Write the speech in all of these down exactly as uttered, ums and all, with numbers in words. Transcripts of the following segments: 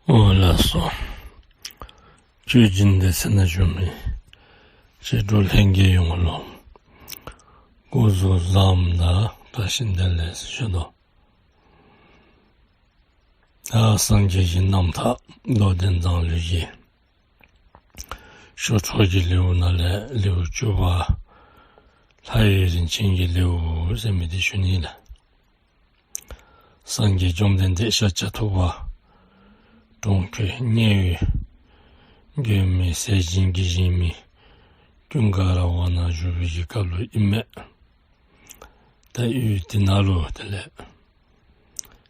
འོ་ལགས་སོ། ཆོས་སྦྱིན་སྡེ་ཚན་ནས་བྱོན་མི་ཆོས་གྲོགས་ལྷན་རྒྱས་ཡོངས་ལ་སྐུ་གཟུགས་བཟང་དང་བཀྲ་ཤིས་བདེ་ལེགས་ཞུ་དོ། ད་སངས་རྒྱས་ཀྱི་རྣམ་ཐར་མདོ་སྡེ་མཛངས་བླུན་གྱི་ཞོར་འཕྲོས་ཀྱི་ལེའུ་ནང་ལས་ལེའུ་བཅུ་པ། ལྷ་ཡི་རིན་ཆེན་གྱི་ལེའུ་ཟེར་མི་དེ་ཞུ་ནི་ལགས། སངས་རྒྱས་བཅོམ་ལྡན་འདས་ཤཱཀྱ་ཐུབ་པ་གྲོང་ཁྱེར་མཉན་ཡོད་མགོན་མེད་ཟས་སྦྱིན་གྱི་བཞེངས་མི་ཀུན་དགའ་ར་བ་ན་བཞུགས་པའི་གི་སྐབས་ལུ་ཨིན་མས། ད་ཡུལ་དེ་ནང་ལུ་དེ་ལས་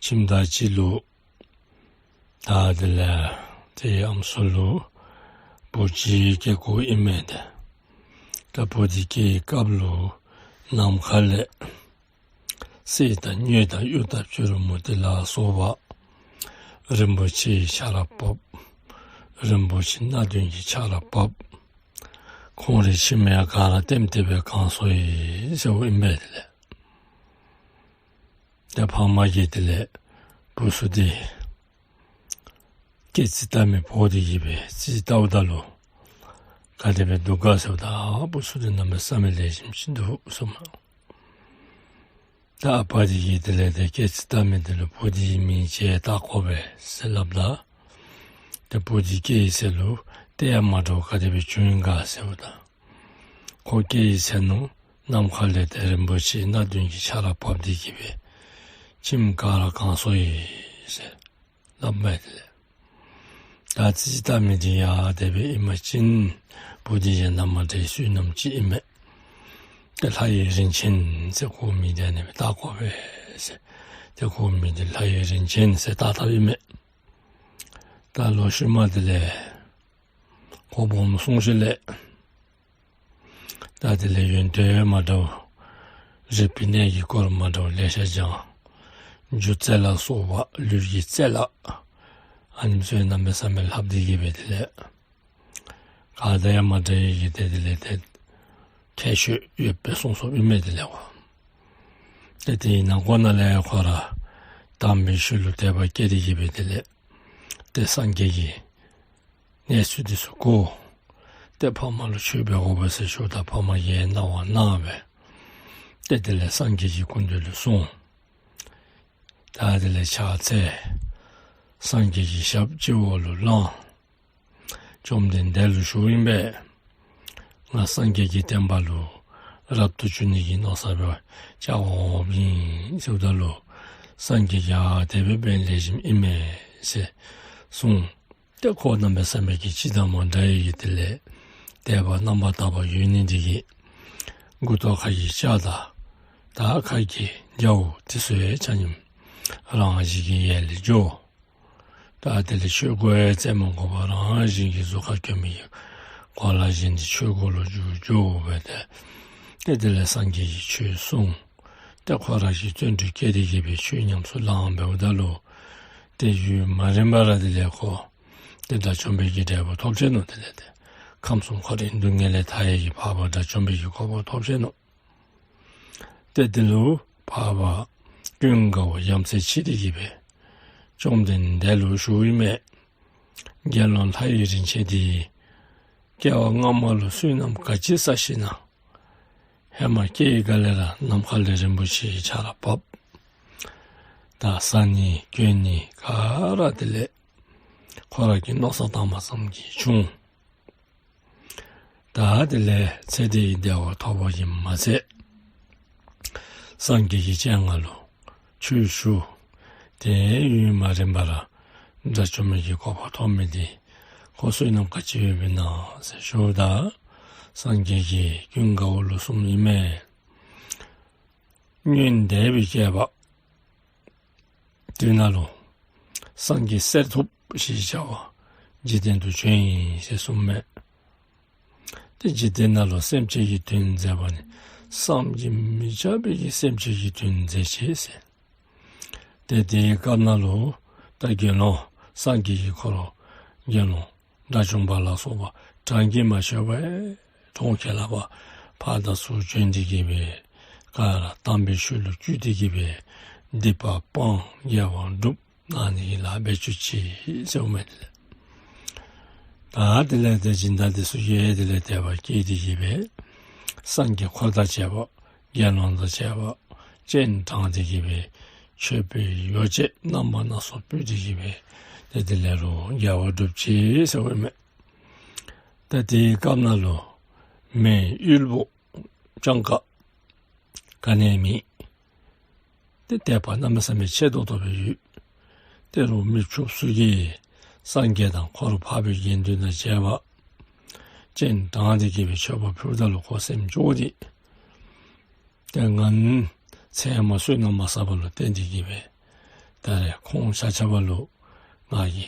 ཁྱིམ་བདག་ཅིག་ལུ་ད་དེ་ལས་དེའི་ཨམ་སྲུ་ལུ་བུ་ཅིག་སྐྱེ་དགོ་ཨིན་མས་ཏེ། ད་བུ་དེ་སྐྱེ་བའི་སྐབས་ལུ་ནམ་མཁའ་ལས་གསེར་དང་དངུལ་དང་གཡུ་དང་བྱུ་རུ་མུ་ཏིག་ལ་སོགས་པ་རིན་པོ་ཆེའི་ཆར་བབས། རིན་པོ་ཆེ་སྣ་བདུན་གྱི་ཆར་བབས། ཁོང་རའི་ཁྱིམ་ཡང་གང་ལ་ལྟེམ་ལྟེ་བའི་གང་སོ་ཡི་ཟེར་བ་ཨིན་པས་དེ་ལས། ད་ཕ་མ་གིས་དེ་ལས་བུ་ཚུ་དེ་སྐྱེ་རྩིས་བལྟ་མི་འབོ་སྟེ་གི་སྦེ་རྩིས་བལྟཝ་ད་ལུ་ག་དེ་སྦེ་འདུག་ག་ཟེརཝ་ད་བུ་ཚུ་དེ་གནམ་མེད་ས་མེད་ལེགས་ཤོམ་ཅིག་འདུག་གསུངམ་མས། ད་ཨ་པ་དེ་གིས་དེ་ལས་དེ་སྐྱེ་རྩིས་བལྟ་མི་དེ་ལུ་བུ་དེའི་མིང་ཅིག་བཏགས་དགོ་པས་ཟེར་སླབ་ད། དེ་བུ་དེ་སྐྱེ་ཡི་ཚེ་ལུ་ལྟས་ཡང་མ་འདྲཝ་ག་དེ་སྦེ་བྱུང་ཡི་ག་ཟེརཝ་ད། ཁོ་སྐྱེ་ཡི་ཚེ་ནང་ནམ་མཁའ་ལས་དེ་རིན་པོ་ཆེ་སྣ་བདུན་གྱི་ཆར་བབས་ཏེ་གི་སྦེ་ཁྱིམ་གང་ལ་གང་སོ་ཡི་ཟེར་སླབ་མས་དེ་ལས། ད་རྩིས་བལྟ་མི་དེ་ཡང་དེ་སྦེ་ཨིན་པ་ཅིན་བུ་དེ་གཞན་དང་མ་འདྲ་བའི་བསོད་ནམས་ཅིག་ཨིན་མས། དེ་ལྷ་ཡི་རིན་ཆེན་ཟེར་ཁོ་མིང་དེ་ཨ་ནི་སྦེ་བཏགས་དགོ་པས་ཟེར། དེ་ཁོ་མིང་དེ་ལྷ་ཡི་རིན་ཆེན་ཟེར་བཏགས་བཏགསཔ་ཨིན་མས། ད་ལོག་ཤུལ་མ་དེ་ལས་ཁོ་སྦོམ་སོང་ཞིནམ་ལས་ད་དེ་ལས་ཡོན་ཏན་མ་འདྲཝ་རིག་པའི་གནས་ཀྱི་སྐོར་མ་འདྲཝ་ལེ་ཤ་སྦྱངས། རྒྱུ་རྩལ་ལ་སོགས་པ་ལུས་ཀྱི་རྩལ་ལ་ཨ་ནེམ་ཅིག་གནམ་མེད་ས་མེད་ལྷབ་སྟེ་གི་སྦེ་དེ་ལས་ག་དང་ཡང་མ་འདྲ་བའི་གི་དེ་དེ་ལས་དེ་ཁྱད་ཆོས་ཡོདཔ་སྦེ་གསུངས་སོངམ་ཨིན་མས་དེ་ལས་ཁོ། ཏེ་དེའི་ནང་ཁོ་ན་ལས་ཁོ་ར་དམ་པའི་ཆོས་ལུ་དད་པ་སྐྱེས་ཏེ་གི་སྦེ་དེ་ལས་ཏེ་སངས་རྒྱས་ཀྱི་གནས་ཚུལ་དེ་ཚུ་གོ། ཏེ་ཕ་མ་ལུ་ཆོས་འབད་དགོ་པས་ཟེར་ཞུཝ་ད་ཕ་མ་གིས་གནང་བ་གནང་སྦེ་ཏེ་དེ་ལས་སངས་རྒྱས་ཀྱི་སྐུ་མདུན་ལུ་སོང་། ད་དེ་ལས་ཕྱག་འཚལ། སངས་རྒྱས་ཀྱི་ཞབས་སྤྱི་བོ་ལུ་བླངས། བཅོམ་ལྡན་འདས་ལུ་ཞུཝ་ཨིན་པས། ང་སངས་རྒྱས་ཀྱི་བསྟན་པ་ལུ་རབ་ཏུ་བྱུང་ནི་གི་མནོ་བསམ་སྦེ་བཅར་བར་འོངམ་ཨིན་ཟེརཝ་ད་ལུ་སངས་རྒྱས་ཀྱིས་ཨ་དེ་སྦེ་འབད་ན་ལེགས་ཤོམ་ཨིན་མས་ཟེར་གསུངས། ཏེ་ཁོ་གནམ་མེད་ས་མེད་ཀྱི་སྤྱི་དང་མ་འདྲ་བའི་གི་དེ་ལས་དད་པ་རྣམ་པར་དག་པ་ཡོད་ནི་དེ་གིས་མགུ་ཏོ་ཁ་གི་ལྕགས་དང་ད་ཁ་གི་རྒྱ་བོ་དེ་ཚུ་ཡང་ཆ་མཉམ་རང་བཞིན་གྱིས་ཡལ་ལས་འགྱོ། ད་དེ་ལས་ཆོས་གོས་ཡང་བཙལ་མ་དགོ་པར་རང་བཞིན་གྱིས་གཟུགས་ཁར་གྱོན་མི་གི་གོ་ལ་བཞིན་དེ་ཆོས་གོས་ལུ་འགྱུར་འགྱོ་བས་ཏེ། ཏེ་དེ་ལས་སངས་རྒྱས་ཀྱིས་ཆོས་གསུངས། ཏེ་ཁོ་ར་གིས་བརྩོན་འགྲུས་བསྐྱེད་དེ་གི་སྦེ་ཆོས་ཉམས་སུ་བླངས་འབདཝ་ད་ལུ་ཏེ་ཡུན་མ་རིང་བར་དེ་ལས་ཁོ་ཏེ་དགྲ་བཅོམ་པའི་གི་འབྲས་བུ་ཐོབ་ཆི་ནུག། དེ་ལས་ཏེ་ཁམས་གསུམ་འཁོར་བའི་སྡུག་བསྔལ་ལས་ཐར་ཡི་གི་འཕགས་པ་དགྲ་བཅོམ་པའི་གི་གོ་འཕང་ཐོབ་ཆི་ནུག། ཏེ་དེ་ལུ་འཕགས་པ་ཀུན་དགའ་བོ་ཡ་མཚན་ཆེ་སྟེ་གི་སྦེ་བཅོམ་ལྡན་འདས་ལུ་ཞུཝ་ཨིན་མས། དགེ་སློང་ལྷ་ཡི་རིན་ཆེན་དེ་སྐྱེ་བ་སྔ་མ་ལུ་བསོད་ནམས་ག་ཅི་བསགས་ཅི་ན་ཧེ་མ་སྐྱེ་བའི་སྒང་ལས་ར་ནམ་མཁའ་ལས་རིན་པོ་ཆེའི་ཆརཔ་བབས། ད་བཟའ་ནི་གྱོན་ནི་ག་ར་དེ་ལས་ཁོ་ར་གིས་མནོ་བསམ་བཏང་མ་ཙམ་གྱིས་བྱུང་། ད་དེ་ལས་ཚེ་འདིའི་བདེ་བ་ཐོབ་པ་ཡིན་མ་ཚད་སངས་རྒྱས་ཀྱི་སྤྱན་སྔར་ལུ་ཆོས་ཞུ། ཏེ་ཡུན་མ་རིང་བར་དགྲ་བཅོམ་པའི་གི་གོ་འཕང་ཐོབ་མི་དེ་ཁོ་བསོད་ནམས་ག་ཅི་ཡོདཔ་ཨིན་ན་ཟེར་ཞུཝ་ད་སངས་རྒྱས་ཀྱིས་ཀུན་དགའ་བོ་ལུ་གསུངམ་ཨིན་མས། སྔོན་འདས་པའི་བསྐལ་པ་དེ་ནང་ལུ་སངས་རྒྱས་གསེར་ཐུབ་ཞེས་བྱ་བ་འཇིག་རྟེན་དུ་བྱོན་ཡི་ཟེར་གསུངམ་མས། ཏེ་འཇིག་རྟེན་ནང་ལུ་སེམས་ཅན་གྱི་དོན་མཛད་པ་ནི་བསམ་གྱིས་མི་ཁྱབ་པའི་གི་སེམས་ཅན་གྱི་དོན་མཛད་ཅི་ཟེར། ཏེ་དེའི་སྐབས་ནང་ལུ་ད་དགེ་སློང་སངས་རྒྱས་ཀྱི་འཁོར་དགེ་སློང་དགྲ་བཅོམ་པ་ལ་སོགས་པ་གྲངས་ཀྱིས་མ་ཆོད་པ་གྲོང་ཁྱེར་ལ་ཕར་ཕར་དང་ཚུར་བྱོན་ཏེ་གི་སྦེ་ག་ར་དམ་པའི་ཆོས་ལུ་བཅུག་སྟེ་གི་སྦེ་སྡིག་པ་སྤང་དགེ་བ་སྒྲུབ་ ཨ་ནི་ཡི་ལ་བེད་སྤྱོད་བྱེད་ཟེར་བ་མེད་དེ་ལས། ད་དེ་ལས་དེ་སྦྱིན་བདག་དེ་ཚོ་ཡོད་དེ་ལས་དད་པ་སྐྱེས་དེ་གི་བས། སངས་རྒྱས་འཁོར་དང་བཅས་པ་དགེ་སློང་དང་བཅས་པ་སྤྱན་དྲངས་དེ་གི་བས། མཆོད་པའི་ཡོ་བྱད་རྣམ་པ་སྣ་ཚོགས་ཕུལ་དེ་གི་བས། དེ་དེ་ལས་རུ་དགེ་བ་སྒྲུབ་བྱེད་ཟེར་བ་མེད། ད་དེའི་སྐབས་ན་ལོ། མེ་དབུལ་པོ་སྤྱང་ཀ་ག་ནས་མིན། དེ་དད་པ་གནམ་མེད་ས་མེད་ཆེ་ཏོག་ཏོ་བའི་ཡུལ། དེ་རུ་མི་ཕྱུགས་སུ་གིས་སངས་རྒྱས་དང་འཁོར་འཕགས་པའི་དགེ་འདུན་དང་བཅས་པ་སྤྱན་དྲངས་ཏེ་གི་བའི་མཆོད་པ་ཕུལ་ད་ལུ་ཁོ་སེམས་སྐྱོ་སྟེ། དེ་ང་ཚད་མ་བསོད་ནམས་མ་བསགས་པ་ལུ་བརྟེན་ཏེ་གི་བའི་ད་རེས་ཁོང་ཤ་ཆ་བ་ལུ་ང་གི་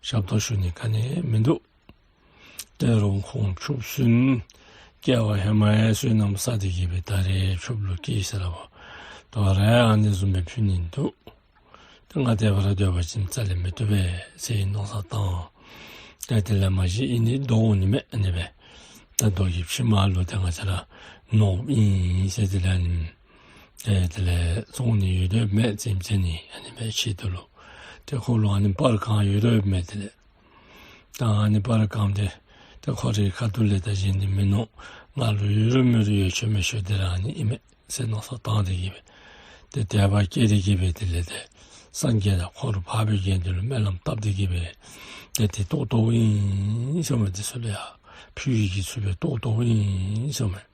ཞབས་ཏོག་ཞུ་ནི་ག་ནས་མི་འདུག། དེ་རུ་ཁོང་ཕྱུགས་སུན་སྐྱེ་བ་ཧེ་མའི་བསོད་ནམས་བསགས་ཏེ་གི་བའི་ད་རེས་ཕྱུགས་ལུ་སྐྱེས་ཟེར་བ་དོ་རེ་ཨ་ནི་བཟུམ་པའི་ཕུལ་ནི་འདུག། དེ་ང་དད་པ་ར་འདོད་པ་ཅིན་རྩ་ལས་མི་བཏུབ་པས་ཟེར་མནོ་བསམ་བཏང་། དེ་དེ་ལས་མ་གཞི་ཨི་ནི་ལྡོག་འོང་ནི་མེད་ཨ་ནི་བས། ད་ལྡོག་གི་ཕྱི་མ་ལུ་དེ་ང་བཅས་ར་ནོར་ཨིན་ཟེར་དེ་ལས་ཨ་ནི། དེ་དེ་ལས་བཙོང་ནི་ཡོད་དོ་མེད་ཙམ་ཅན་ནི་ཨ་ནི་བས་ཆེད་དུ་ལུ། དེ་ཁོ་ལུ་ཨ་ནི་པར་གང་ཡོད་དོ་མེད་དེ་ལས། ད་ཨ་ནི་པར་གང་དེ་དེ་ཁོ་རའི་ཁ་ཐུག་ལས་ད་གཞན་དེ་མི་ནོ། ང་ལུ་ཡོད་རུ་མེད་རུ་ཡོད་ཆོད་མེད་ཤོད་དེ་ར་ཨ་ནི་ཨིན་མེད་ཟེར་མནོ་བསམ་བཏང་དེ་གི་བས། དེ་དད་པ་སྐྱེས་དེ་གི་བས་དེ་ལས་དེ་སངས་རྒྱས་དང་འཁོར་འཕགས་པའི་དགེ་འདུན་ལུ་སྨོན་ལམ་བཏབ་དེ་གི་བས། དེ་དེ་ཏོག་ཏོག་ཨིན་ཟེར་མས། དེ་ཚུ་ལས་ཡ་ཕུལ་བའི་གི་ཚུལ་བས་ཏོག་ཏོག་ཨིན་ཟེར་མས།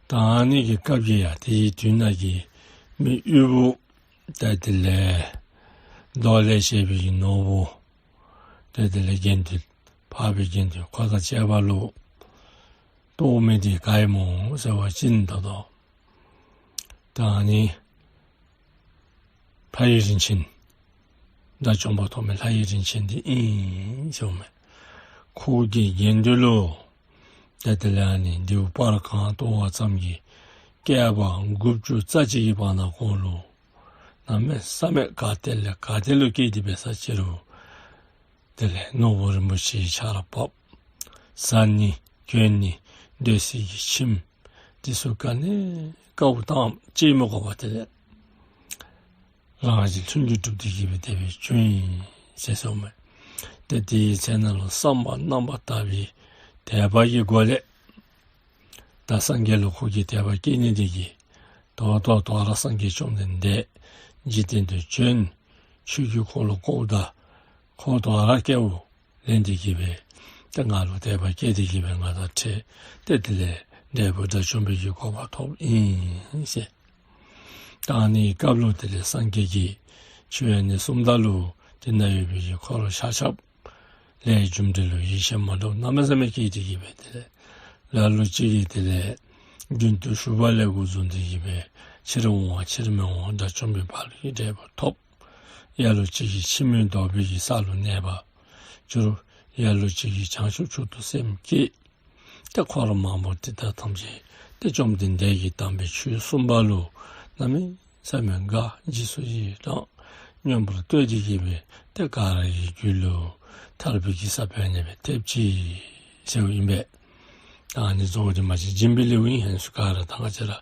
ད་ཨ་ནི་གི་སྐབས་ཀྱི་ཡ་དེའི་དུས་ན་གི་མི་དབུལ་པོ་ད་དེ་ལས་རྡོ་ལས་བྱས་པའི་གི་ནོར་བུ་ད་དེ་ལས་དགེ་འདུན་འཕགས་པའི་དགེ་འདུན་འཁོར་དང་བཅས་པ་ལུ་གཏོགས་མི་དེ་ག་ཨིན་མོ་ཟེར་བ་ཅིན་ད་དོ། ད་ཨ་ནི་ལྷ་ཡི་རིན་ཆེན། དགྲ་བཅོམ་པ་ཐོབ་མི་ལྷ་ཡི་རིན་ཆེན་དེ་ཨིན་ཟེར་མས། ཁོ་གི་དགེ་འདུན་ལུ་ད་དེ་ལས་ཨ་ནི་མདེའུ་པར་གང་གཏོར་བ་ཙམ་གྱིས་བསྐལ་པ་དགུ་བཅུ་རྩ་གཅིག་གི་བར་ན་ཁོ་ལུ་གནམ་མེད་ས་མེད་ག་ཏེ་ལས་ག་ཏེ་ལུ་སྐྱེས་ཏེ་འབད་ས་ཅི་རུང་དེ་ལས་ནོར་བུ་རིན་པོ་ཆེའི་ཆར་བབས། བཟའ་ནི་གྱོན་ནི་སྡོད་སའི་གི་ཁྱིམ་དེ་ཚུ་ག་ནི་དཀའཝ་དང་ཅིས་མི་དགོ་པ་དེ་ལས་རང་གི་ལྷུན་གྱིས་གྲུབ་སྟེ་གི་བའི་དེ་བས་བྱུང་ཡི་ཟེར་གསུངས་མས། དེ་དེའི་ཚེ་ན་ལུ་བསམ་པ་རྣམ་པར་དག་པའི་དད་པ་གི་སྒོ་ལས་ད་སངས་རྒྱས་ལུ་ཁོ་གི་དད་པ་སྐྱེས་ནི་དེ་གིས་དོ་དོ་དོ་ར་སངས་རྒྱས་བཅོམ་ལྡན་འདས་འཇིག་རྟེན་དུ་བྱོན། ཆོས་ཀྱི་འཁོར་ལོ་བསྐོརཝ་ད་ཁོ་དོ་ར་སྐྱེ་བོ་ལེན་ཏེ་གི་བས། ཏེ་ང་ལུ་དད་པ་སྐྱེས་ཏེ་གི་བས་ང་དང་འཕྲད་དེ་དེ་ལས་འབྲས་བུ་དགྲ་བཅོམ་པའི་གི་གོ་འཕང་ཐོབ་ཨིན་ཟེར། ད་ཨ་ནི་སྐབས་ལུ་དེ་ལས་སངས་རྒྱས་ཀྱིས་ཆོས་ཨ་ནི་གསུངམ་ད་ལུ་དེ་ན་ཡོད་པའི་གི་འཁོར་ཆ་ཁྱབ་ལས་རྒྱུ་འབྲས་ལུ་ཡིད་ཆེས་མ་འདྲཝ་གནམ་མེད་ས་མེད་སྐྱེས་ཏེ་གི་བས། དེ་ལས་ལ་ལུ་ཅིག་གིས་དེ་ལས་རྒྱུན་དུ་ཞུགས་པ་ལས་འགོ་བཟུང་སྟེ་གི་བས་ཕྱིར་འོང་བ་ཕྱིར་མི་འོང་བ་དགྲ་བཅོམ་པའི་འཕགས་ལུས་ཀྱི་འབྲས་བུ་ཐོབ། ལ་ལུ་ཅིག་གིས་ཕྱི་མོའི་ལྡོག་པའི་གི་ས་ལུ་གནས་པ་གྱུར། ལ་ལུ་ཅིག་གིས་བྱང་ཆུབ་མཆོག་ཏུ་སེམས་བསྐྱེད། ཏེ་འཁོར་མང་པོ་དེ་དག་ཐམས་ཅད་ཏེ་བཅོམ་ལྡན་འདས་ཀྱིས་དམ་པའི་ཆོས་གསུངས་པ་ལུ་གནམ་མེད་ས་མེད་དགའ། རྗེས་སུ་ཡི་རང་སྙོམས་པར་བསྟོད་དེ་གི་བས། ཏེ་ག་ར་གི་རྒྱུད་ལུ་ཐར་པའི་གི་ས་བོན་ནེ་བས་ཐེབས་ཅི་ཟེརཝ་ཨིན་པས། ད་ཨ་ནི་གཙོ་བོ་དེ་མ་གཞི་སྦྱིན་པའི་ལེའུ་ཨིན། ཧན་སུ་ག་ར་ད་ང་བཅས་ར་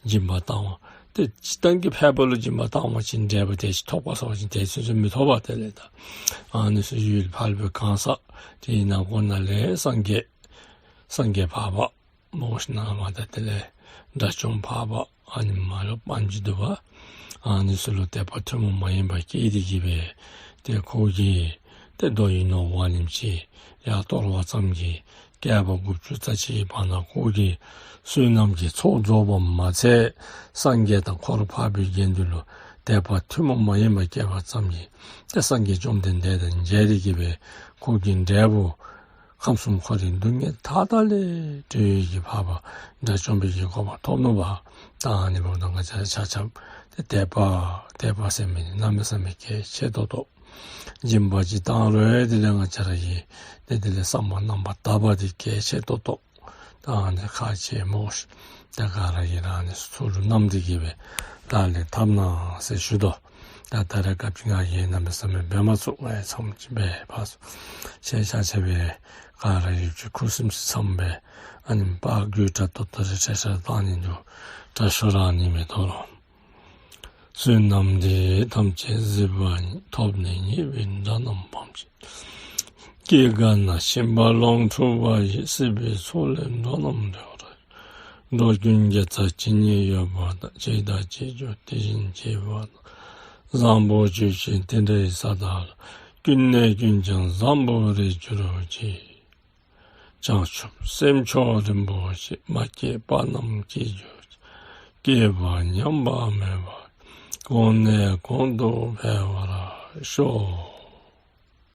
སྦྱིན་པ་བཏང་བ་དེ་སྤྱིར་བཏང་གི་ཕལ་པ་ལུ་སྦྱིན་པ་བཏང་བ་ཅིན་འབྲས་བུ་དེ་ཅིག་ཐོབ་པ་སོགས་ཅིག་དེ་ཚུན་ཚོད་མི་ཐོབ་པ་དེ་ལས་ད་ཨ་ནི་ཚུ་ཡུལ་ཕལ་པའི་གང་ཟག་དེ་ཡི་ནང་ཁོ་ན་ལས་སངས་རྒྱས་སངས་རྒྱས་འཕགས་པ་མོ་ཤ་ན་མ་ད་དེ་ལས་དགྲ་བཅོམ་འཕགས་པ་ཨ་ནི་མ་ལུས་པ་ཅིག་འདུག་པ། ཨ་ནི་ཚུ་ལུ་དད་པ་ཐུན་མོང་མ་ཡིན་པ་སྐྱེས་ཏེ་གི་བས། ཏེ་ཁོ་གིས་ཏེ་རྡོ་ཡི་ནོར་བུ་ཨ་ནེམ་ཅིག་ཡར་གཏོར་བ་ཙམ་གྱིས་བསྐལ་པ་དགུ་བཅུ་རྩ་གཅིག་གི་བར་ན་ཁོ་གི་བསོད་ནམས་ཀྱི་ཚོགས་རྫོགས་པ་མ་ཚད་སངས་རྒྱས་དང་འཁོར་འཕགས་པའི་དགེ་འདུན་ལུ་དད་པ་ཐུན་མོང་མ་ཡིན་པ་སྐྱེས་པ་ཙམ་གྱིས་ཏེ་སངས་རྒྱས་བཅོམ་ལྡན་འདས་དང་མཇལ་ཏེ་གི་བས་ཁོ་གི་འབྲས་བུ་ཁམས་གསུམ་འཁོར་བའི་སྡུག་བསྔལ་མཐའ་དག་ལས་གྲོལ་བའི་གི་འཕགས་པ་དགྲ་བཅོམ་པའི་གི་གོ་འཕང་ཐོབ་ནུག་པ། ད་ཨ་ནི་འབདཝ་ད་ང་བཅས་ཆ་ཁྱབ་ཏེ་དད་པ་དད་པ་ཟེར་མི་ནི་གནམ་མེད་ས་མེད་གལ་ཆེ་ཏོག་ཏོ། སྦྱིན་པ་ཅིག་བཏང་རུང་དེ་ལས་ང་བཅས་ར་གིས་ཏེ་དེ་ལས་བསམ་པ་རྣམ་པར་དག་པ་དེ་གལ་ཆེ་ཏོག་ཏོ། ད་ཨ་ནི་ཁག་ཆེ་མོ་ཤིག་ད་ག་ར་གིས་རང་ནི་ཚུར་རུ་བསྣམས་ཏེ་གི་བས་ལག་ལེན་འཐབ་གནང་ཟེར་ཞུ་དོ། ད་ད་རེས་སྐབས་ཀྱི་ང་གིས་གནམ་མེད་ས་མེད་འབད་མ་ཚུགས། ང་ཡི་མཚམས་ཅིག་འབད་ཕར་སོང་། ཁྱེད་ཆ་ཁྱབ་པས་ག་ར་ཡོད་ཀྱི་ཁུ་སིམ་སི་མཚམས་འབད། ཨ་ནི་པ་དགོད་བྲ་ཏོ་ཏོ་རེ་ཁྲེ་ཁྲེ་བཏང་ནི་འདུག། དྲག་ཤོས་རང་ནི་མི་ཐོག་རོ། བསོད་ནམས་འདི་ཡིས་ཐམས་ཅད་གཟིགས་པ་ཉིད། ཐོབ་ནས་ཉེས་པའི་དགྲ་རྣམས་ཕམ་བྱས། སྐྱེ་རྒ་ན་འཆིའི་རྦ་ཀློང་འཁྲུགས་པ་ཡི། སྲིད་པའི་མཚོ་ལས་འགྲོ་རྣམས་སྒྲོལ་བར། འགྲོ་ཀུན་དགེ་རྩ་ཇི་སྙེད་ཡོད་པ་དང་། བྱས་དང་བྱེད་འགྱུར་དེ་བཞིན་བྱེད་པ་དང་། བཟང་པོ་ཇི་བཞིན་དེ་འདྲའི་ས་དག་ལ། ཀུན་ནས་ཀུན་ཀྱང་བཟང་པོར་རེག་གྱུར་ཅིག། བྱང་ཆུབ་སེམས་མཆོག་རིན་པོ་ཆེ། མ་སྐྱེས་པ་རྣམས་སྐྱེ་གྱུར་ཅིག། སྐྱེས་པ་ཉམས་པ་མེད་པ། གོང་ནས་གོང་དུ་འཕེལ་བར་ཤོག།